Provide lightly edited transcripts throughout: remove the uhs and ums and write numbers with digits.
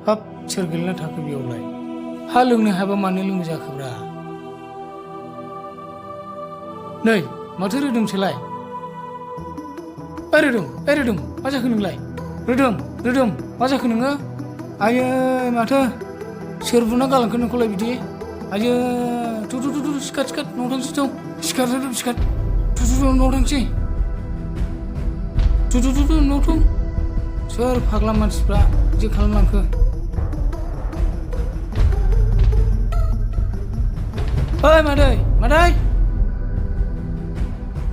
हाब सोर गेलेना थाखो बेयावलाय हा लोंनो हायाबा मानो लोंनो जाखोब्रा नै माथो रोदोमसोलाय रोदोम मा जाखो नोंलाय रोदोम मा जाखो नोङो आयै माथो सोर बुना गालांखो नोंखौलाय बिदि आयै थु सिखार न'आव थांसै थौ सिखार न'आव थांसै थु न'आव थौ सोर फाग्ला मानसिफ्रा बिदि खालामलांखो ओइ मादै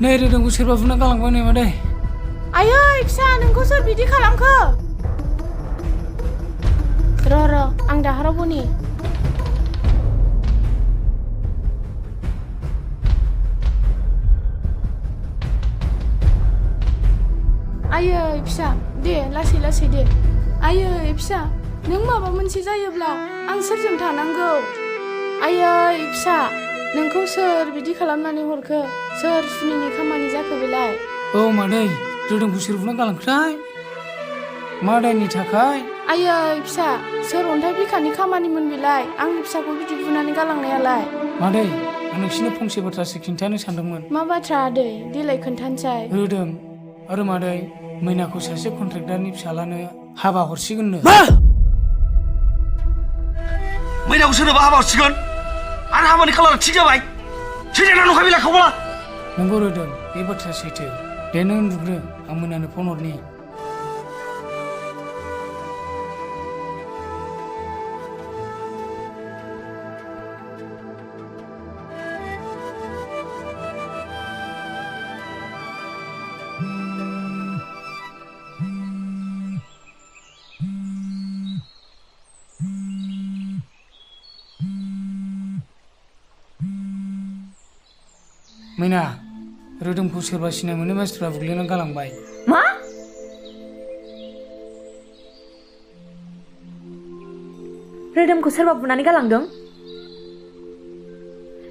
नै रोदोमखौ सोरबा बुना गालांबाय नै मादै आयै फिसा नोंखौ सोर बिदि खालामखो र' आं दाहाराव बुनि आयै फिसा दे लासै दे आयै फिसा नों माबा मोनसे जायोब्ला आं सोरजों थानांगौ आयै फिसा नोंखौ सोर बिदि खालामनानै हरखो सोर सुनिनि खामानि जाखो बेलाय औ मादै रोदोमखौ सोर बुना गालांखोथाय मा दायनि थाखाय आयै फिसा सोर अन्थाइ बिखानि खामानिमोन बेलाय आंनि फिसाखौ बिदि बुनानै गालांनायालाय मादै आं नोंसिनो फंसे बाथ्रासो खिन्थानो सानदोंमोन मा बाथ्रा आदै देलाय खोन्थानोसै रोदोम आरो मादै मैनाखौ सासे कन्ट्रेक्टारनि फिसालानो हाबा हरसिगोननो मा मैनाखौ सोरनोबा हाबा हरसिगोन आरो हाबानि खालारा थिग जाबाय सैथो नंखाय बेलाय खबरा नंगौ रोदोम बे बाथ्राया सैथो दे नों उन्दुग्रो आं मैनानो फन हरनि मैना रोदोमखौ सोरबा सिनाय मोनै मानसिफ्रा बुग्लिना गालांबाय मा रोदोमखौ सोरबा बुनानै गालांदों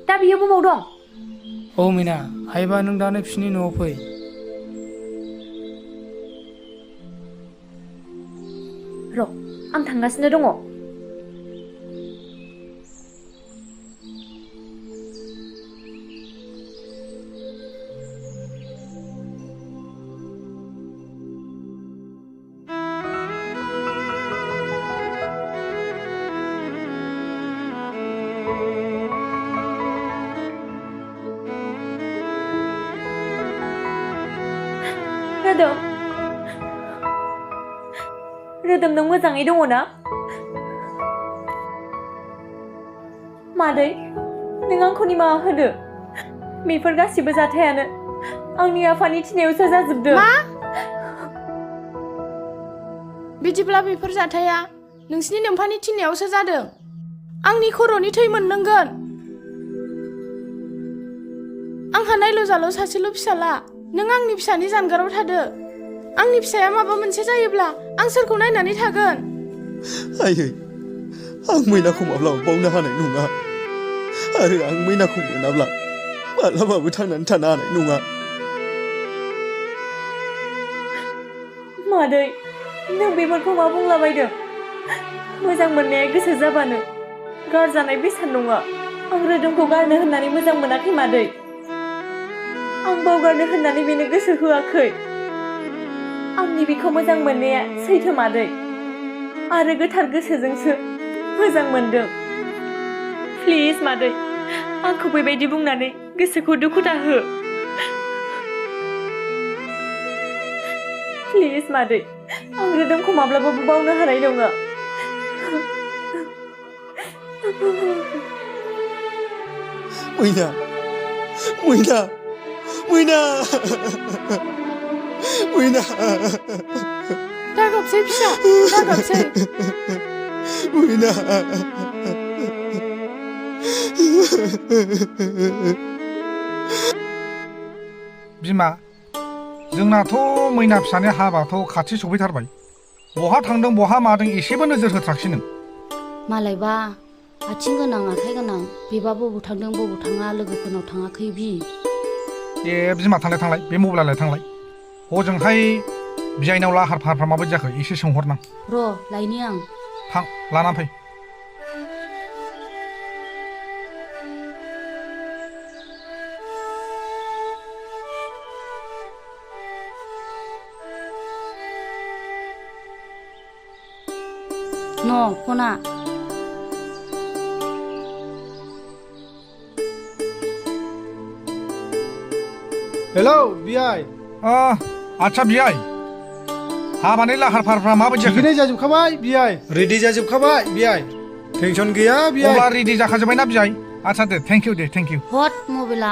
दा बियो बबाव दं औ मैना हायोबा नों दानो बिसिनि न'आव फै र' आं थांगासिनो दङ रोदोम नों मोजाङै दङ ना मादै नों आंखौ निमाहा होदो बेफोर गासिबो जाथायानो आंनि आफानि थिनायावसो जाजोबदों मा बिदिब्ला बेफोर जाथाया नोंसिनि नोम्फानि थिननायावसो जादों आंनि खर'नि थै मोननांगोन आंहा नायल' जाल' सासेल' फिसाला नों आंनि फिसानि जानगाराव थादो आंनि फिसाया माबा मोनसे जायोब्ला आं सोरखौ नायनानै थागोन आयै आं मैनाखौ माब्लाबा बावनो हानाय नङा आरो आं मैनाखौ मोनाब्ला माब्लाबाबो थांनानै थानो हानाय नङा मादै नों बेफोरखौ मा बुंलाबायदों मोजां मोननाया गोसो जाबानो गारजानाय बेसाद नङा आं रोदोमखौ गारनो होननानै मोजां मोनाखै मादै आं बावगारनो होननानै बेनो गोसो होआखै आंनि बेखौ मोजां मोननाया सैथो मादै आरो गोथार गोसोजोंसो मोजां मोनदों प्लिज मादै आंखौ बेबायदि बुंनानै गोसोखौ दुखु दाहो प्लिज मादै आं रोदोमखौ माब्लाबाबो बावनो हानाय नङा मैना मैना मैना मैना दागाबसै फिसा दागाबसै मैना बिमा जोंनाथ' मैना फिसानि हाबाथ' खाथि सफैथारबाय बहा थांदों बहा मादों एसेबो नोजोर होथाराखिसै नों मालायबा आथिं गोनां आखाइ गोनां बेबा बबाव थांदों बबाव थाङा लोगोफोरनाव थाङाखै बि ए बिमा थांलाय बे मबाइलालाय थांलाय हजोंहाय बियाइनाव लाहार फाहारफ्रा माबायदि जाखो एसे सोंहरनां र' लायनि आं थां लानानै फै न' फना हेलौ बियाय आच्छा बियाय हाबानि लाहार फाहारफ्रा माबायदि जाखो थिगैनो जाजोबखाबाय बियाय रेडि जाजोबखाबाय बियाय टेनसन गैया बियाय अब्ला रेडि जाखाजोब्बायना बियाय आच्छा दे थेंक इउ हट मबाइला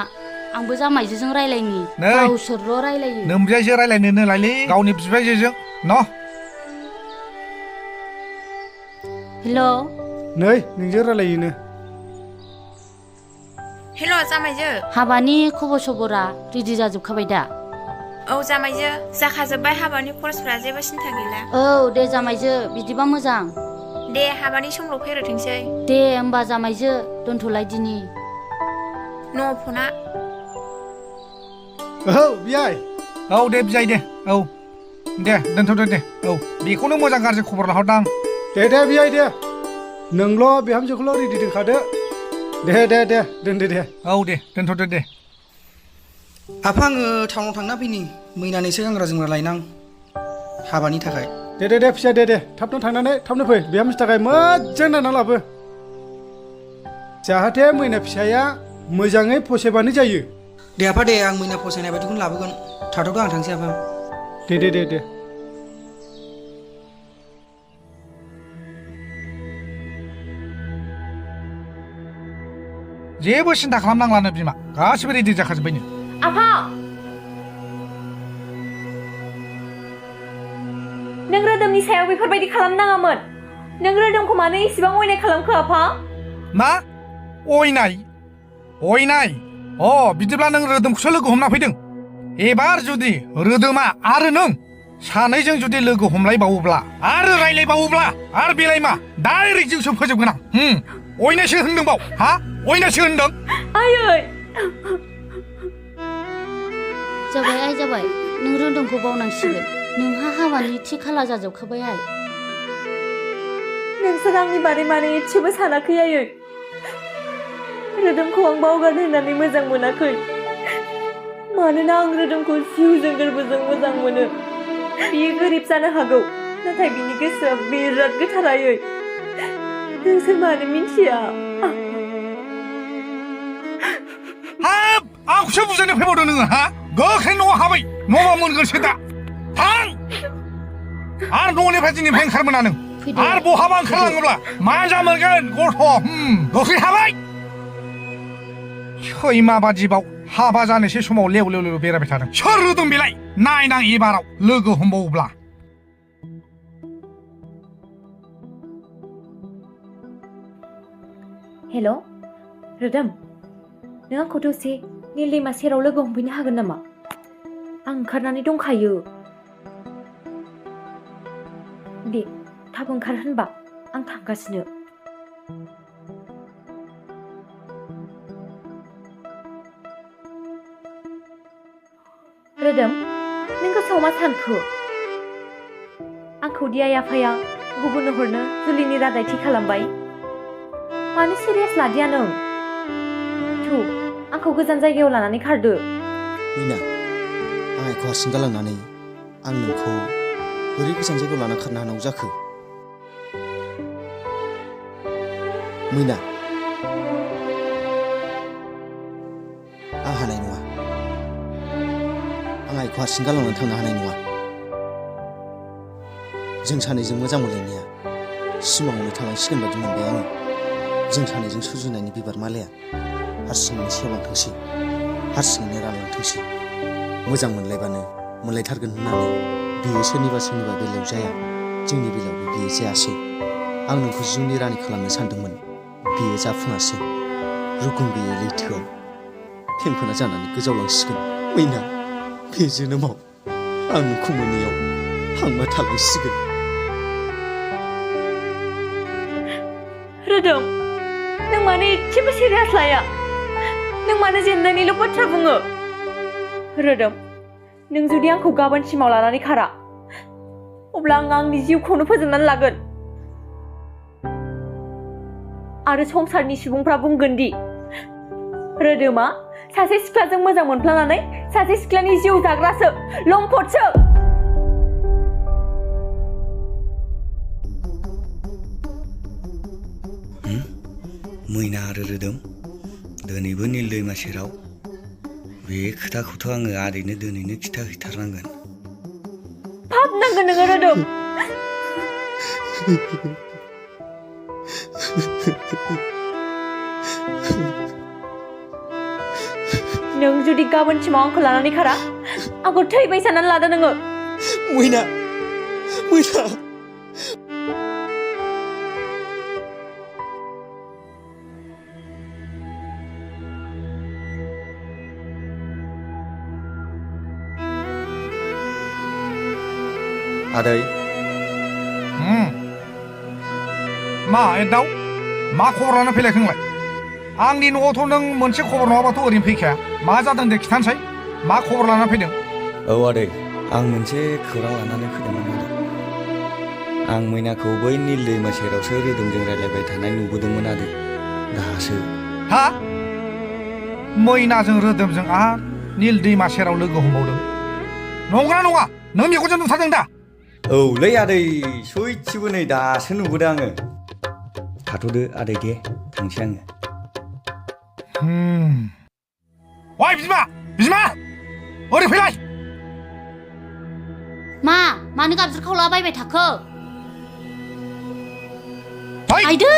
आंबो जामाइजोजों रायलायनि नै। गावसोरल' रायलायो नोमजायजो रायलायनो नोलायलै गावनि बिबायजोजों न' हेल' नै नोंजों रायलायोनो हेल' जामाइजो हाबानि खबर सबरा रेडि जाजोबखाबाय दा औ जामाइजो जाखाजोब्बाय हाबानि खरसफ्रा जेबो सिन्था गैला औ दे जामाइजो बिदिबा मोजां दे हाबानि समल' फैग्रोथोंसै दे होमबा जामाइजो दोनथ'लायदिनि न' फना औ बियाय औ दे बियाय दे औ दे दोनथ'दो दे औ बेखौनो मोजां गाज्रि खबर लाहरदां दे बियाय दे नोंल' बिहामजोखौल' रेडि दोनखादो दे दोनदो दे औ दे दोनथ'दो दे आफा आङो टाउनाव थांना फैनि मैनानैसो गानग्रा जोमग्रा लायनां हाबानि थाखाय दे फिसा दे थाबनो थांनानै थाबनो फै बिहामजोनि थाखाय मोजां नायना लाबो जाहाथे मैना फिसाया मोजाङै फसायबानो जायो दे आफा दे आं मैना फसायनाय बायदिखौनो लाबोगोन थाथ'दो आं थांसै आफा दे जेबो सिन्था खालामनांलानो बिमा गासिबो रेडि जाखाजोब्बायनो आफा नों रोदोमनि सायाव बेफोरबायदि खालामनाङामोन नों रोदोमखौ मानो इसेबां अयनाय खालामखो आफा मा अयनाय बिदिब्ला नों रोदोमखौसो लोगो हमना फैदों एबार जुदि रोदोमा आरो नों सानैजों जुदि लोगो हमलायबावोब्ला आरो रायलायबावोब्ला आरो बेलाय मा डाइरेक्ट जिउसो फोजोबगोन आं अयनायसो होनदोंबाव हा अयनायसो होनदों आयै जाबाय आइ जाबाय नों रोदोमखौ बावनांसिगोन नोंहा हाबानि थि खाला जाजोबखाबाय आइ नोंसोर आंनि बारै माने एसेबो सानाखै आयै रोदोमखौ आं बावगारनो होननानै मोजां मोनाखै मानोना आं रोदोमखौ जिउजों गोरबोजों मोजां मोनो बियो गोरिब जानो हागौ नाथाय बिनि गोसोआ बिराद गोथार आयै नोंसोर मानो मिन्थिया हाब आंखौसो बुजायनो फैबावदों नोङो हा गोख्रै न'आव हाबै न'आव मोनगोनसो दा थां आरो न'निफ्राय दिनैफ्राय ओंखारमोना नों आरो बहाबा ओंखारलाङोब्ला मा जामोनगोन गथ' गोख्रै हाबाय सैमा बादिबाव हाबा जानोसै समाव लेव बेरायबाय थादों सोर रोदों बेलाय नायनां एबाराव लोगो हमबावोब्ला हेल' रोदोम नों आंखौ दसे नील दैमा सेराव लोगो हमफैनो हागोन नामा आं ओंखारनानै दंखायो दे थाब ओंखार होनबा आं थांगासिनो रोदोम नों गोसोआव मा सानखो आंखौ दि आइ आफाया गुबुननो हरनो जुलिनि रादाय थि खालामबाय मानो सिरियास लादिया नों थु आंखौ गोजान जायगायाव लानानै खारदो मैना आं आइखौ हारसिं गालांनानै आं नोंखौ बोरै गोजान जायगायाव लाना खारनो हानांगौ जाखो मैना आं हानाय नङा आं आइखौ हारसिं गालांनानै थांनो हानाय नङा जों सानैजों मोजां मोनलायनाया सिमाङावनो थालांसिगोन बायदि मोनबाय आङो जों सानैजों सुजुनायनि बिबार मालाया हारसिङैनो सेवलांथोंसै हारसिङैनो रानलांथोंसै मोजां मोनलायबानो मोनलायथारगोन होननानै बियो सोरनिबा बेलायाव जाया जोंनि बेलायावबो बियो जायासै आं नोंखौ जिउनि रानि खालामनो सानदोंमोन बियो जाफुङासै रुगुं गैयै लैथोआव फेंफोना जानानै गोजावलांसिगोन मैना बे जोनोमाव आं नोंखौ मोनैयाव हांमा थालांसिगोन रोदोम नों मानो एसेबो सिरियास लाया नों मानो जेननायनिल' बाथ्रा बुङो रोदोम नों जुदि आंखौ गाबोनसिमाव लानानै खारा अब्ला आं आंनि जिउखौनो फोजोबनानै लागोन आरो संसारनि सुबुंफ्रा बुंगोन दि रोदोमा सासे सिख्लाजों मोजां मोनफ्लानानै सासे सिख्लानि जिउ जाग्रासो लम्पटसो मैना आरो रोदोम दिनैबो नील दैमा सेराव बे खोथाखौथ' आङो आदैनो दिनैनो खिथाहैथारनांगोन पाप नांगोन नोङो रोदोम नों जुदि गाबोनसिमाव आंखौ लानानै खारा आंखौ थैबाय साननानै लादो नोङो मैना मैना आदै मा एदाव मा खबर लाना फैलायखो नोंलाय आंनि न'आवथ' नों मोनसे खबर नङाबाथ' ओरैनो फैखाया मा जादों दे खिथानोसै मा खबर लाना फैदों औ आदै आं मोनसे खौरां लानानै फैदोंमोन आदै आं मैनाखौ बै नील दैमा सेरावसो रोदोमजों रायज्लायबाय थानाय नुबोदोंमोन आदै दासो हा मैनाजों रोदोमजों आरो नील दैमा सेराव लोगो हमबावदों नंगौना नङा नों मेगनजों नुथारदों दा औलै आदै सयथिबो नै दासो नुबोदों आङो थाथ'दो आदै दे थांसै आङो ओइ बिमा बिमा ओरै फैलाय मानो गाबज्रि खावलाबायबाय थाखो आइदै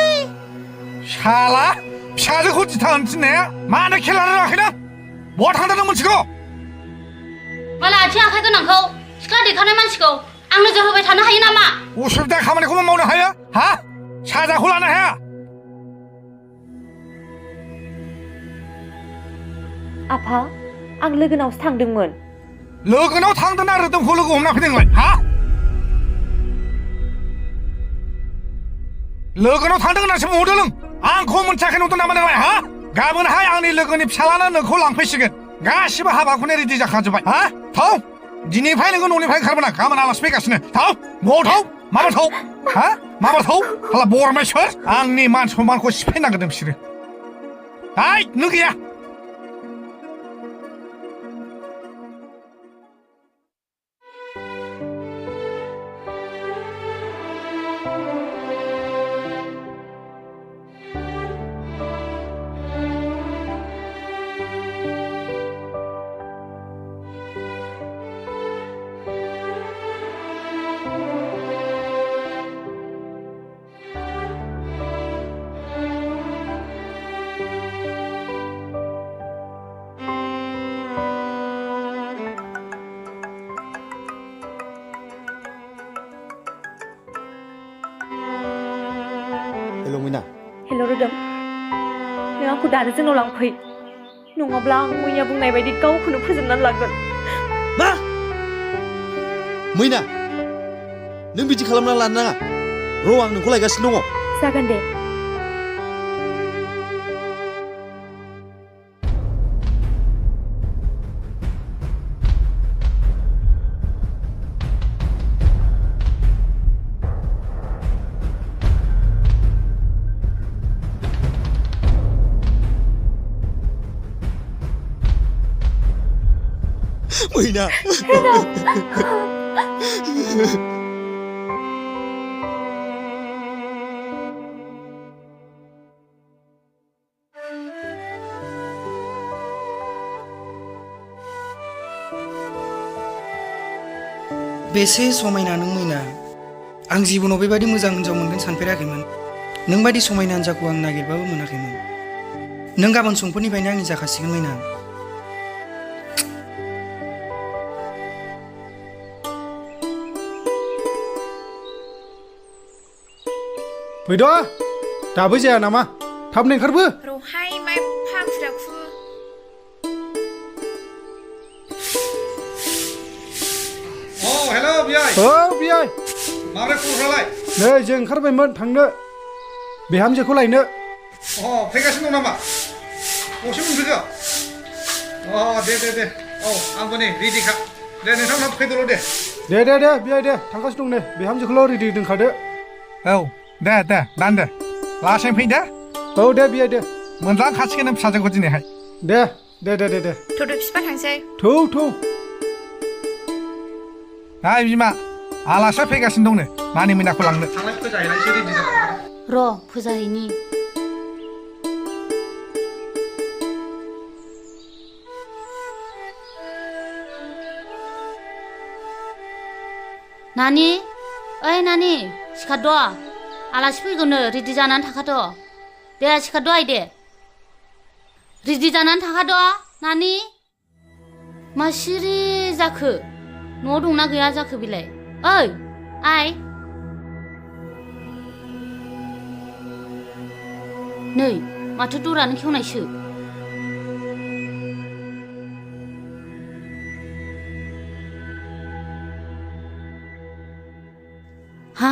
शाला फिसाजोखौ दिथा होनो थिननाया मानो खेला रोङाखैना बहा थांदों नों मिथिगौ माला आथिं आखाइ गोनांखौ सिख्ला देखानाय मानसिखौ आं नोजोर होबाय थानो हायो नामा उसुबिदा खामानिखौ मावनो हायो हा साजाखौ लानो हाया आफा आं लोगोनावसो थांदोंमोन लोगोनाव थांदोंना रोदोमखौ लोगो हमना फैदोंलाय हा लोगोनाव थांदों होननासो बुंहरदों नों आंखौ मोनथियाखै नुदों नामा नोंलाय हा गाबोनहाय आंनि लोगोनि फिसालानो नोंखौ लांफैसिगोन गासिबो हाबाखौनो रेडि जाखाजोब्बाय हा थाव दिनैफ्राय नोङो न'निफ्राय ओंखारबोना गाबोन आलासि फैगासिनो थाव न'आव थाव माबा थाव हा माबा थाव हाला बरमाय सोर आंनि मान सनमानखौ सिफायनो नागिरदों बिसोरो हाय नों गैया हेल' मैना हेल' रोदोम नों आंखौ दानो जोंनाव लांफै नङाब्ला आं मैया बुंनाय बायदि गावखौनो फोजोबनानै लागोन मा मैना नों बिदि खालामना लानो नाङा र' आं नोंखौ लायगासिनो दङ जागोन दे मैना बेसे समायना नों मैना आं जिबनाव बेबायदि मोजां हिनजाव मोनगोन सानफेराखैमोन नों बायदि समायना हिनजावखौ आं नागिरबाबो मोनाखैमोन नों गाबोन समफोरनिफ्रायनो आंनि जाखासिगोन मैना फैद' दाबो जाया नामा थाबनो ओंखारबो रहाय माय फाखुराखु हेल' बियाय औ बियाय माब्रै खबरफ्रालाय नै जों ओंखारबायमोन थांनो बिहामजोखौ लायनो फैगासिनो दं नामा बबेसिम मोनफैखो दे औ आंबो नै रेडिखा दे नोंथांमोनहा फैदोल' दे बियाय दे थांगासिनो दं नै बिहामजोखौल' रेडि दोनखादो औ दे दान दे लासैनो फै दे औ दे बियाय दे मोनजाखासिगोन नों फिसाजोखौ दिनैहाय दे दे दे दे दे थ'थ' बिफा थांसै थौ थौ नाय बिमा आलासिया फैगासिनो दंनो नानि मैनाखौ लांनो र' फुजा हैनि नानि ओइ नानि सिखारद' आलासि फैगौनो रेडि जानानै थाखाद' दे सिखारद' आइ दे रेडि जानानै थाखाद' नानि मा सिरि जाखो न'आव दंना गैया जाखो बेलाय ओइ आइ नै माथो दरानो खेवनायसो हा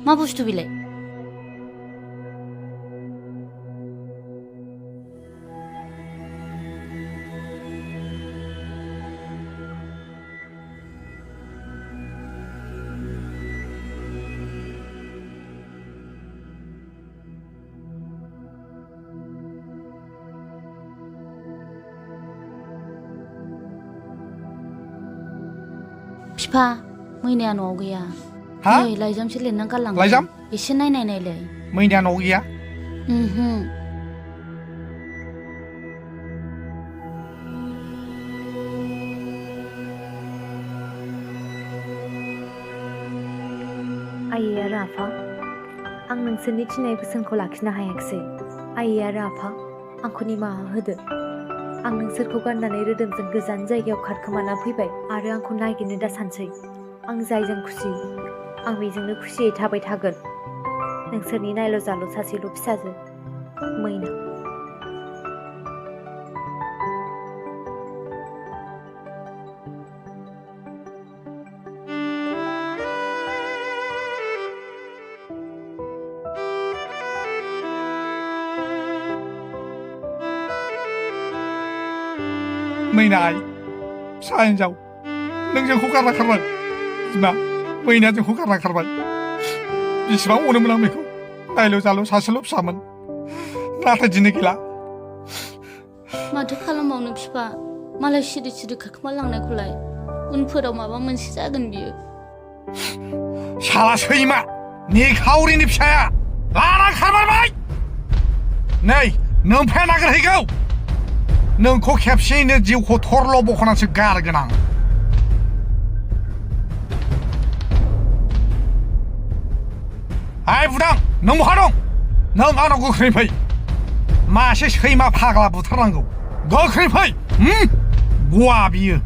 मा बुस्थु बेलाय बिफा मैनाया न'आव गैया हा नै लाइजामसो लिरनानै गारलांबाय लाइजाम एसे नायलाय मैनाया न'आव गैया आयै आरो आफा आं नोंसोरनि थिनाय बोसोनखौ लाखिनो हायाखिसै आयै आरो आफा आंखौ निमाहा होदो आं नोंसोरखौ गारनानै रोदोमजों गोजान जायगायाव खारखोमाना फैबाय आरो आंखौ नागिरनो दा सानसै आं जायजों खुसि आं बेजोंनो खुसियै थाबाय थागोन नोंसोरनि नायल' जाल' सासेल' फिसाजो मैना मैना आइ फिसा हिन्जाव नों जोंखौ गारना खारबाय बिमा मैनाया जोंखौ गारना खारबाय बेसेबां अनोमोन आं बेखौ नायल' जाल' सासेल' फिसामोन नाथाय दिनै गैला माथो खालामबावनो बिफा मालाय सिरि सिरि खारखोमालांनायखौलाय उनफोराव माबा मोनसे जागोन बियो साला सैमा निखावरिनि फिसाया लाना खारबाय नै नोमफाया नागिरहैगौ नोंखौ खेबसेयैनो जिउखौ थरल' बख'नानैसो गारगोन आं आइ बुदां नों बहा दं नों आंनाव गोख्रै फै मासे सैमा फाग्ला बुथारनांगौ गोख्रै फै बुवा बियो